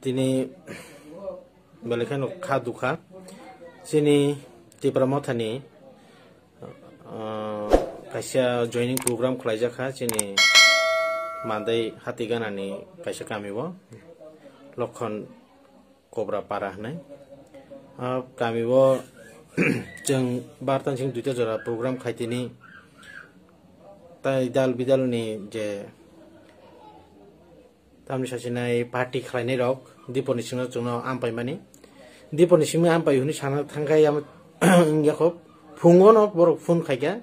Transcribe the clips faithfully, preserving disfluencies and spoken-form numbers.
Tini belai kheno kha dukha. Chini Tipra Mothani, ah, kaisa joining program khlaijak kha chini Mandai Hatiganani kaisa kami o, Lokhon Kobra Para hwnwi. Ah, kami o chwng bartan sing duita jora program khai tini. Tai dal bidal ni je tamni sasinai party khlainai rok, Diponi singno chwngno ampai mani. Diponi singno ampai hwnwi sana thangkha, ya wngya kho, phungo no borok phone khaikha,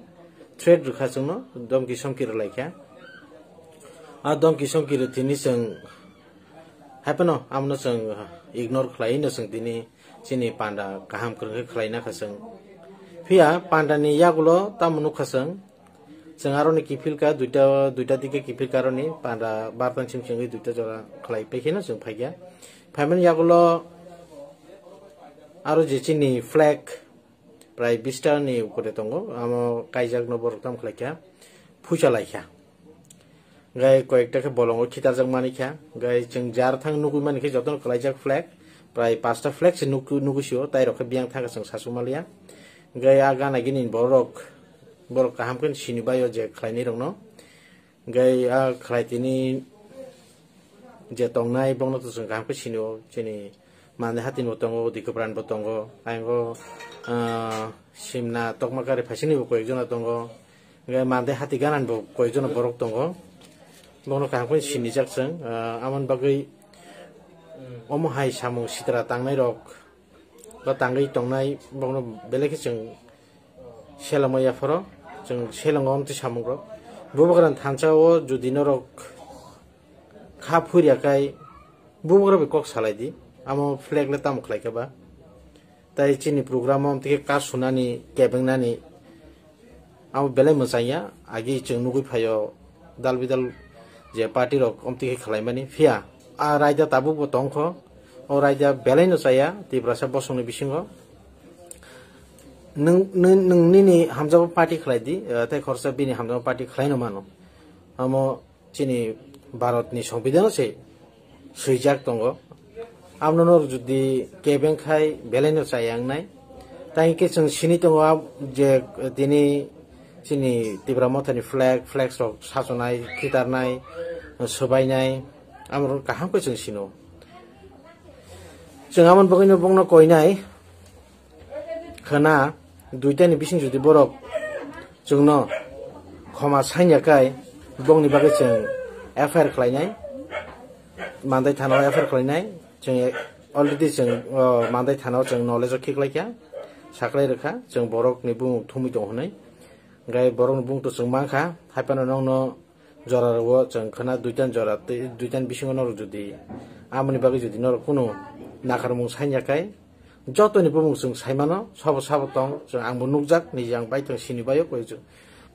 threat rwkha chwngno, domki somki rwlaikha. A domki somki rw tini chwng, haphano amno chwng ignore khlai no chwng tini chini panda kaham kwrwng khe khlaina kha chwng. Phiya panda ni yagulo tamo nukha chwng, Chwng aroni kiphilka duita, duita dike kiphilka aroni panda bartan chim chwngwi duita jora khlai paikhe no chwng phaikha. Phaimani yagulo aro je chini flag prai bista ni ukure tongo, amo kaijak no borok tam khlaikha, phucha laikha. Gai koyekta khe bolongo khitarjak manikha, gai chwng jar thang nugwi manikhe jotono kwlaijak flag, prai pasta flag se nugwi, nugwi sio, tai rok khe biyang thangkha chwng sasuk maliya. Gai a gana gini borok Borok kaham khe sini bai o je khlainai rokno. Hingke a khlai tini je tongnai bokno to chwng kaham khe sini o, chini Mandai Hati bo tongo, Dikopran bo tongo, ayang o, ah, Simna Tokmakari Phaisingni bo koyek jona tongo, hingke Mandai Hati Ganan bo koyek jona borok tongo. Bokno kaham khe sinijak chwng, ah, amoni bagwi omo hai samung sitra tangnai rok. Ba tangwi tongnai bokno belai khe chwng selengma yapharo, chwng selengo amtwi samungrok. Bubagrani thansa o jodi norok kha phurya khai bubagra bai kok salai di, amo flag le tamo khlai kha ba? Tai chini program o amtwi khe kasunani, kebengnani, Abo belai mwchangya, agi chwng nugwi phaio dal bidal je party rok omtwi khe khlaimani. Phiya a raida tabuk bo tongkho, o raida belai no chaya Tiprasa bosongni bisingo. Nwng, nwng, nwng nini hamjakgo party khlai di, eh, tei khoroksa bini hamjakgo party khlai no mano. Amo chini Bharatni Songbidan se swijak tongo. Amno norok jodi kebeng khai belai no chaya wngnai. Tai hwnkhe chwng sini tongo a je tini chini Tipra Mothani flag, flags rok sachonai, khitarnai, swbainai, amorok kaham khe chwng sino. Chwng amoni bagwino bongno koinai. Khwna, duitani bising jodi borok chwngno khoma sanya kai, bongni bagwi chwng F I R khlainai, Mandai thana o F I R khlainai, chwng already chwng, o, Mandai thana o chwng knowledge o khiklaikha, saklai rwkha, chwng borokni bumung thumwi tongo hwnwi, hwnkhe borokni bumung to chwng mankha, haiphano nokno Jora rogo chwng khwna duitan jora tei duitan bisingo norok jodi amoni bagwi jodi norok kunu nakarmung sanya kai, jotoni bumung chwng saimano, sabo sabo tong, chwng angbo nukjak, niji ang baithang sini baio, koi chwng,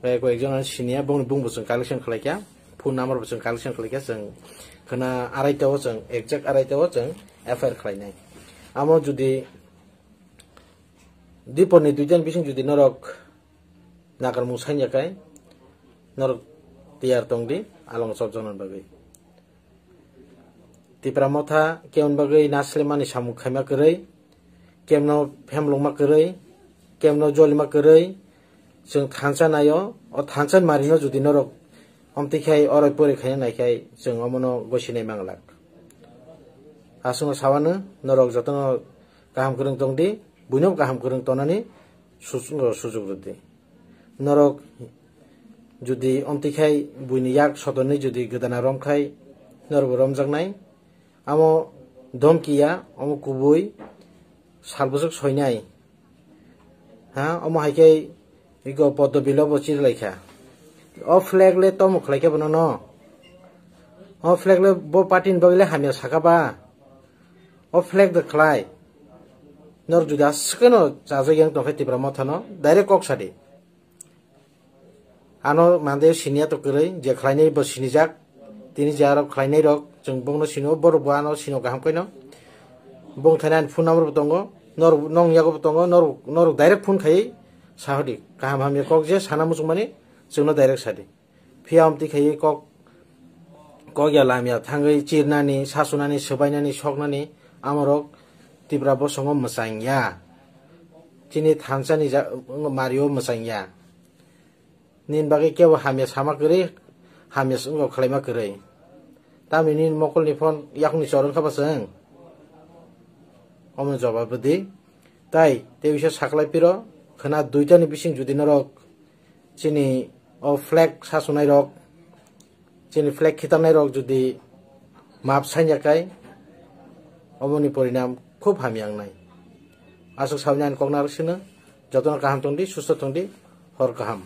eh, koi ekjon ano siniya, bongni bumungbo chwng collection khlaikha, phone number bo chwng collection khlaikha, chwng khwna araita o chwng, exact araita o chwng F I R khlainai. Amo jodi Dipor ni duitan bising jodi norok nakarmung sanya kai, norok tiyar tong di, along chopjakna bagwi. Tipra Motha kemon bagwi naslemani samung khaima kwrwi, kemno phemlokma kwrwi, kemno jolima kwrwi, chwng thansa naio, o thansa marino jodi norok omtwi khai oroi poroi khaina naikhai, chwng omono gosinai manglak. Aswkno sawano norok jotono kaham kwrwng tong di, buino kaham kwrwng tonani su-, sujok rw di. Norok jodi omtwi khai buini yak sodorni jodi gwdana rom khai norokbo romjaknai. Amo domki ya, omo kubui sal bwswk soinai. Ha, omo hai khe iko Poddo Bill o bo chirilaikha. O flag le tomo khlaikhe bono no? O flag le bo party ni bagwi le hamya sakha ba? O flag de khlai. Nor jodi aswkeno chajak yang tongkhe Tipra Mothano, direct kok sadi. Ano mande siniya to kwrwi, je khlainai bo sinijak. Tini je aro khlainai rok, chwng bongno sino, borok bo ano sino kaham khaino. Bong thani ani phone number bo tongo, nor, nong yago bo tongo, nor, nor direct phone khai sahodi. Kaham hamya kok je sana muchungmani, chwngno direct sadi. Phiya amtwi khaiwi kok, kok ya lamya thangwi chirnani, sasunani, swbainani, soknani, amorok Tipra bosongo mwchang ya. Chini thansa ni ja-, mario mwchang ya. Nini bagwi kebo hamya sama kwrwi, hamya wngkha khwlaima kwrwi. Tamni nini mokol ni phone yakung ni chor wngkha ba chwng? Omo jawab di. Tai tei bisa saklai piro, khwna duita ni bising judi norok chini o flag sasunai rok, chini flag khitangnai rok judi map sanya kai, omoni porinam khub hamya wngnai. Aswk sawi nani kok narwk sino, jotono kaham tongdi, susto tongdi, hor kaham.